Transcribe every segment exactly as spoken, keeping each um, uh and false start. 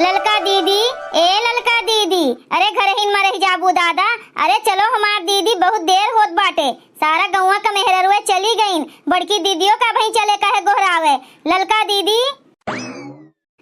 ललका दीदी, ए ललका दीदी, अरे घरहिन मा रहि जाबू दादा, अरे चलो हमार दीदी, बहुत देर होत बाटे, सारा गउँवा क मेहररुए चली गइन, बड़की दीदियो का अबहीं चले कहे गोहरावे, ललका दीदी।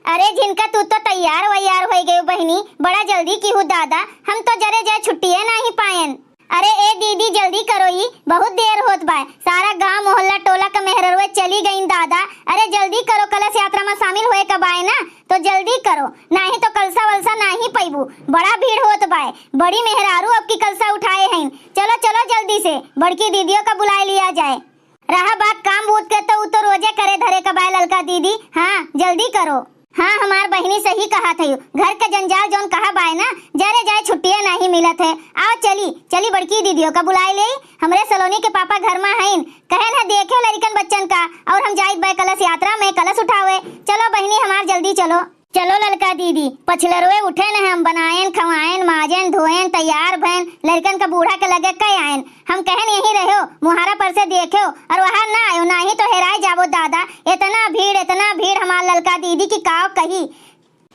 अरे झिनका, तू तो तैयार वैयार होइ गयू बहिनी, बड़ा जल्दी किहू दादा, हम तो जरे जाए छुट्टिए नाहीं पाएन। अरे ए दीदी, जल्दी करो, ई बहुत देर होत बाय, सारा गाँव मोहल्ला टोला क मेहररुए चली गइन दादा। अरे जल्दी करो, कलश यात्रा मा शामिल होए क बाय ना, तो जल्दी करो, नाहीं तो कलशा वलशा नाहीं पइबू, बड़ा भीड़ होत बाय, बड़ी मेहरारू अबकी कलशा उठाए हइन। चलो चलो जल्दी से, बड़की दीदियो का बुलाए लिया जाए। रहा बात काम बूत के, तो उ तो रोजे करे धरे क बाय ललका दीदी। हाँ, जल्दी करो। हाँ, हमार बहिनी सही कहत हयू, घर क जंजाल जौन कहा बाय ना, जरे जाए छुट्टिया नाहीं मिलत है। आओ चली, चली बड़की दीदियो का बुलाए लेई, हमरे सलोनी के पापा घर मा हइन, कहेन है देखेउ लरिकन बच्चन का, और हम जाइत बाय कलश यात्रा मा कलश उठावे। चलो बहिनी हमार, जल्दी चलो। चलो ललका दीदी, पछिलरुए उठेन हम, बनाएन, खवाएन, माजेन, धोएन, तैयार भएन, लरिकन क बूढ़ा के लगे कइ आएन। हम कहेन यहीं रहेउ, मुहारा पर से देखेउ, और वहाँ ना आएउ, नाहीं तो हेराइ जाबो दादा। एतना भीड़, एतना भीड़ हमार ललका दीदी कि काव कही।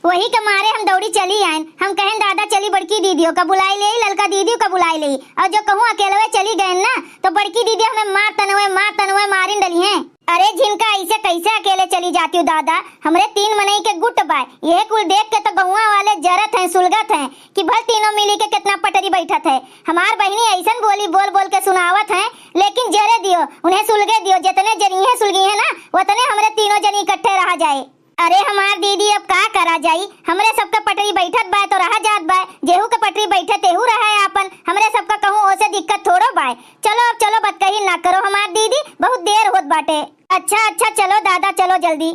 वही के मारे हम दौड़ी चली आएन। हम कहेन दादा चली बड़की दीदियो का बुलाए लेई, ललका दीदियो का बुलाए लेई, और जो कहूँ अकेलवे चली गएन ना, तो बड़की दीदी हमें मार तनवे, मार तनवे मारिन डलिहें। अरे झिनका, अइसे कइसे अकेले चली जातिउ दादा? हमरे तीन मनई के गुट बाय। यह कुल देख के तो गउँवा वाले जरत हैं, सुलगत हैं कि भल तीनों मिली के केतना पटरी बइठत है। हमार बहिनी अइसन बोली बोल बोल के सुनावत हैं, लेकिन जरे दियो, उन्हें सुलगे दियो, जेतने जरिहें सुलगिहें ना, वतने हमरे तीनों जनी इकट्ठे रहा जाए। अरे हमार दीदी, अब का करा जाई? हमरे सबका पटरी बइठत बाय तो रहा जात बाय, जेहू के पटरी बइठे तेहू रहे आपन, हमरे सबका कहूँ ओसे दिक्कत थोड़ो बाय। चलो अब चलो, बतकही ना करो हमार दीदी, बहुत देर होत बाटे। अच्छा अच्छा, चलो दादा, चलो जल्दी।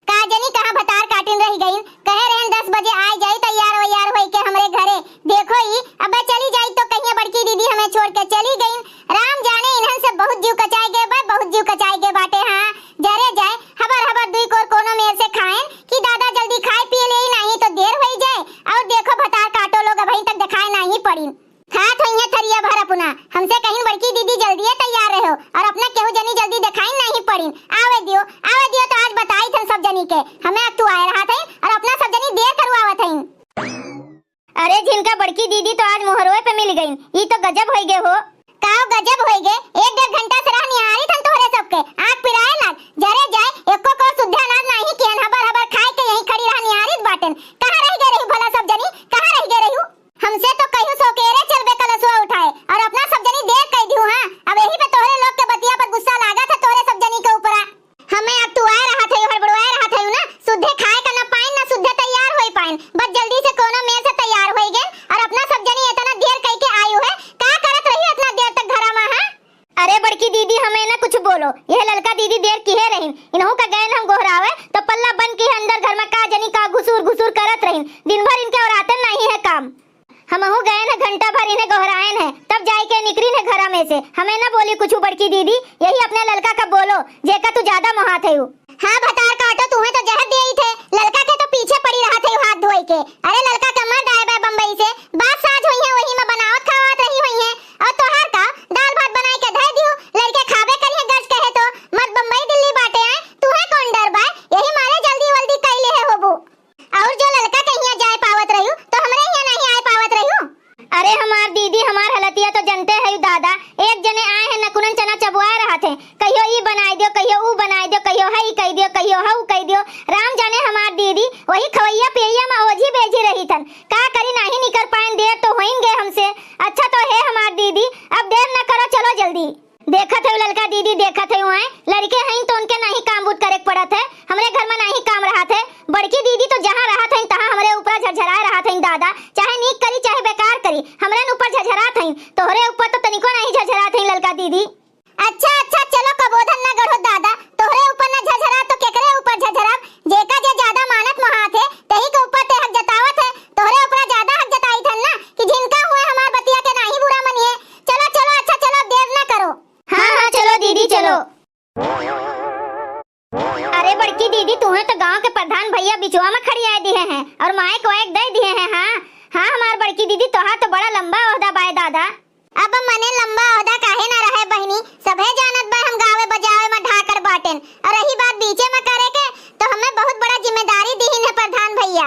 का जनी कहाँ भतार काटिन रहि गइन, कहे रहेन दस बजे आइ जाई तैयार वैयार होइके हमरे घरे। देखो ई, अबे चली जाई तो कहिया बड़की दीदी हमें छोड़ के चली गइन। राम जाने इन्हन से बहुत जीव कचाए गए बाय, बहुत जीव कचाए गए बाटे। हाँ, जरे जाए, हबर हबर दुई कोर कोनो मेर से खाएन कि दादा जल्दी खाए पिए लेई, नाहीं तो देर होई जाए। और देखो भतार काटो लोग अबहीं तक देखाए नाहीं पड़िन। खात होइहें थरिया भर अपना, हमसे कहिन बड़की दीदी जल्दिए तैयार रहो, और अपना केहू जनी जल्दी देखाइन नाहीं पड़िन। आवे दियो, आवे दियो तो आज बताइत हन सब जनी के, हमें अकतुआए रहत हइन और अपना सब जनी देर करवावत हइन। अरे झिनका, बड़की दीदी तो आज मोहरवे पे मिल गइन, ई तो गजब होइगे हो। काव गजब होइगे, एक डेढ़ घंटा से राह निहारित हन तोहरे सबके, आँख पिराए लाग, जरे जाए, एको कोर सुद्धे अनाज नाहीं किहन, हबर हबर खाए के यहीं खड़ी राह निहारित बाटेन। कहाँ रहि गए रही भला सब जनी, कहाँ रहि गए रही? हमसे तो कहियो सौकेरे चलबे कलसुआ उठाए और अपना सब जनी देर कइ दिहू। हाँ, अब यही पे तोहरे लोग के बतिया पर गुस्सा लागत है, तोहरे सब जनी के ऊपरा। हमें अकतुआए रहत है, हड़बड़ुआए रहत है ना, सुद्धे खाए का ना पाइन ना सुद्धे तैयार होई पाइन। बस जल्दी से कोनो मेर से तैयार होई गेन और अपना सब जनी इतना देर कइ के आयु है, का करत रही इतना देर तक घरा मा? हाँ, अरे बड़की दीदी, हमें ना कुछ बोलो, यह ललका दीदी देर किहे रहिन, इनहू का गएन हम गोहरावे तो पल्ला बन के अंदर घर मा का जनी का घुसूर घुसूर करत रहिन। दिन भर इनके औरातन नाहीं है काम। हमहू गएन है घंटा भर इन्हें गोहराएन है, तब जाए के निकरिन है घरा में से। हमें ना बोली कुछ बड़की दीदी, यही अपने ललका का बोलो, जेका तू ज्यादा मोहात है। हाँ भतार काटो, तुहें तो जहर दिए ही थे, ललका के तो पीछे पड़ी रहत है हाथ धोए के। अरे ललका के मर्द आए बा बम्बई से, बात साझ होइहें, वही मा बनावत खावत रही होइहें। और तोहार का, दाल भात बनाए के धइ दिहू, लड़के खाबे करिहें गज कहे तो, मर्द बम्बई दिल्ली बाटे आए, तुहें कौन डर बाय, यही मारे जल्दी वल्दी कइ लेहे होबू। और जो ललका के हियाँ जाए पावत रह्यू, तो हमरे हियाँ नाहीं आए पावत रह्यू। अरे हमार दीदी, हमार हलतिया तो जनते है दादा, एक जने आए हैं नकुनन चना चबुआए रहत हैं, कहियो ई बनाए दियो, कहियो ऊ बनाए दियो, कहियो हई कइ दियो, कहियो हऊ कइ दियो। राम जाने हमार दीदी, वही खवैया पियैया मा ओझी बेझी रही थन। का करी, नाहीं निकर पाएन, देर तो होइन गए हमसे। अच्छा तो है हमार दीदी, अब देर न करो, चलो जल्दी। देखत है ललका दीदी, देखत है वहाँ लड़के हैं तो उनके नाहीं काम बूत करे के पड़त है, हमरे घर मा नाहीं काम रहत है। बड़की दीदी तो जहाँ रहत हैं तहाँ हमरे ऊपर झरझराए रहत हैं दादा, चाहे नीक करी चाहे बेकार करी, हमरे न ऊपर झरझरात हैं, तोहरे ऊपर तो तनिको नाहीं झरझरात हैं ललका दीदी। अच्छा, अच्छा, चलो कबोधन ना गढ़ो दादा, तोहरे ऊपर ना झरझरा तो केकरे ऊपर झरझरब? जेका जे ज्यादा मानत मोहात है, तेही के ऊपर ते हक जतावत है, तोहरे ऊपर ज्यादा हक जताई थन ना कि झिनका हुए हमार बतिया के नाही बुरा मनिए। चलो, चलो, अच्छा चलो, देर ना करो। हाँ, हाँ, चलो दीदी, चलो। अरे बड़की दीदी, तुहें तो गांव के प्रधान भैया बिचवा में खड़ियाए दिहे हैं और माइक वाइक दे दिहे हैं। हाँ, हाँ, हमार बड़की दीदी, तोहार तो बड़ा लंबा ओहदा बाय दादा। अब मने लंबा ओहदा काहे ना रहे बहिनी, सभे जानत बा हम गावे बजावे में धाकड़ बाटेन। और रही बात बीचे में करे के, तो हमें बहुत बड़ा जिम्मेदारी दिहिन है प्रधान भैया।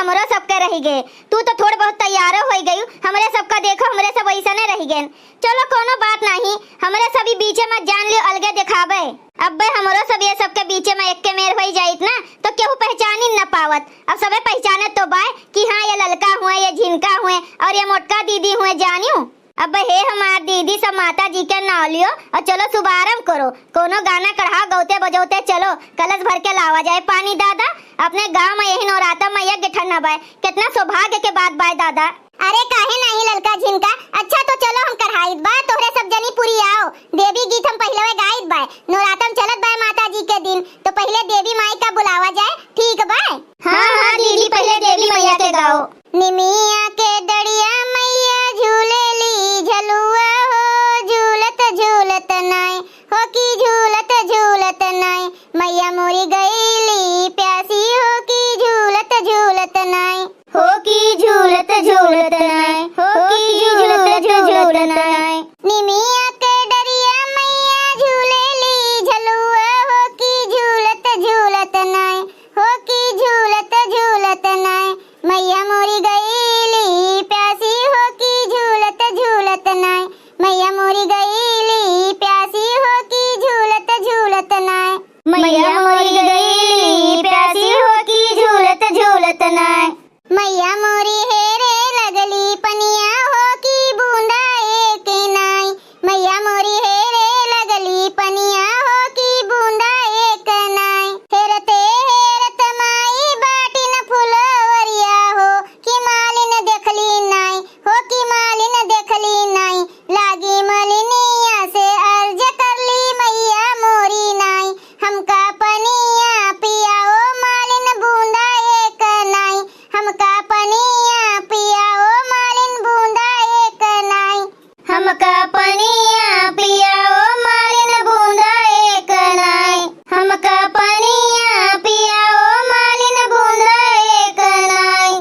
हमरो सबके रहि गए। तू तो थोड़ बहुत तैयारो होइ गयू, हमरे सबका देखो, हमरे सब वैसने रहि गए। चलो, कोनो बात नाही, हमरे सब ई बीचे में जान लियो, अलगे देखाबे। अब्बे हमरो सब ये सबके बीचे में एक्के मेर होइ जाइत ना, तो केहू पहचानी न पावत। अब सबे पहचानत तो बाय कि हाँ, ये ललका हुए, ये झिनका हुए और ये मोटका दीदी हुए, जानियो। अब हे हमार दीदी, सब माता जी के नाव लियो और चलो शुभारंभ करो। कोनो गाना कढ़ाओ, गौते बजौते चलो, कलश भर के लावा जाए पानी दादा। अपने गाँव में यही नवराता में यज्ञ ठंडा बाय, कितना सौभाग्य के बात बाय दादा। अरे काहे नाही ललका झिनका, अच्छा तो चलो हम कढ़ाइत बा, तोहरे सब जनी पुरी आओ, देवी गीत हम पहिले गाइत बा, नवराता में चलत बा माता जी के दिन, तो पहिले देवी माई का बुलावा जाए, ठीक बा? हाँ, हाँ दीदी, पहिले देवी मैया के गाओ। निमिया के डड़िया मैया झूलेली झलुआ हो, झूलत झूलत नाय, हो कि झूलत झूलत नाय, मैया मोरी गईली प्यासी, हो कि झूलत झूलत नाय, हो कि झूलत झूलत नाय, हो कि झूलत झूलत नाय। निमिया के डरिया मैया झूलेली झलुआ, हो कि झूलत झूलत नाय, हो कि झूलत झूलत नाय, मैया मोरी गईली प्यासी, हो कि झूलत झूलत नाय, मैया मोरी गईली प्यासी, हो कि झूलत झूलत नाय, मैया मोरी गईली प्यासी, हो कि झूलत झूलत नाय। मैया मोरी हेरे लगली पनिया, हो कि बूंदा एक नाय, मैया मोरी हेरे लगली पनिया, हो कि बूंदा एक नाय। हेरते हेरत माई बाटिन फुलवरिया, हो कि मालिन देखली नाय, हो कि मालिन देखली नाय। लागी मलिनिया से अर्ज करली मैया मोरी नाय, हमका पनिया पियाओ मालिन बूंदा एक नाय, हमका पनिया पियाओ मालिन बूंदा एक नाय, हमका पनिया पियाओ मालिन बूंदा एक नाय, हमका पनिया पियाओ मालिन बूंदा एक नाय।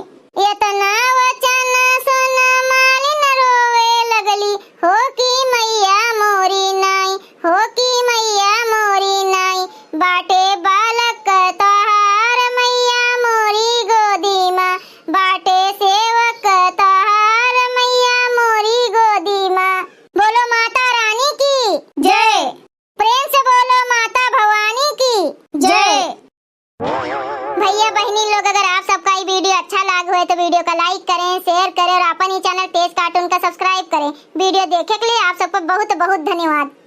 एतना वचन सुन मालिन रोवे लगली, हो कि मैया मोरी नाई, हो कि मैया मोरी नाई, बाटे बालक तोहार मैया मोरी गोदी मा, बाटे सेवक तोहार मैया मोरी गोदी मा। बोलो माता रानी की जय। प्रेम से बोलो माता भवानी की जय। भैया बहिनी लोग, अगर आप सबका ई video अच्छा लाग होए तो video का like करें, share करें और आपन ई channel तेज cartoon का subscribe करें। Video देखे के लिए आप सबको बहुत बहुत धन्यवाद।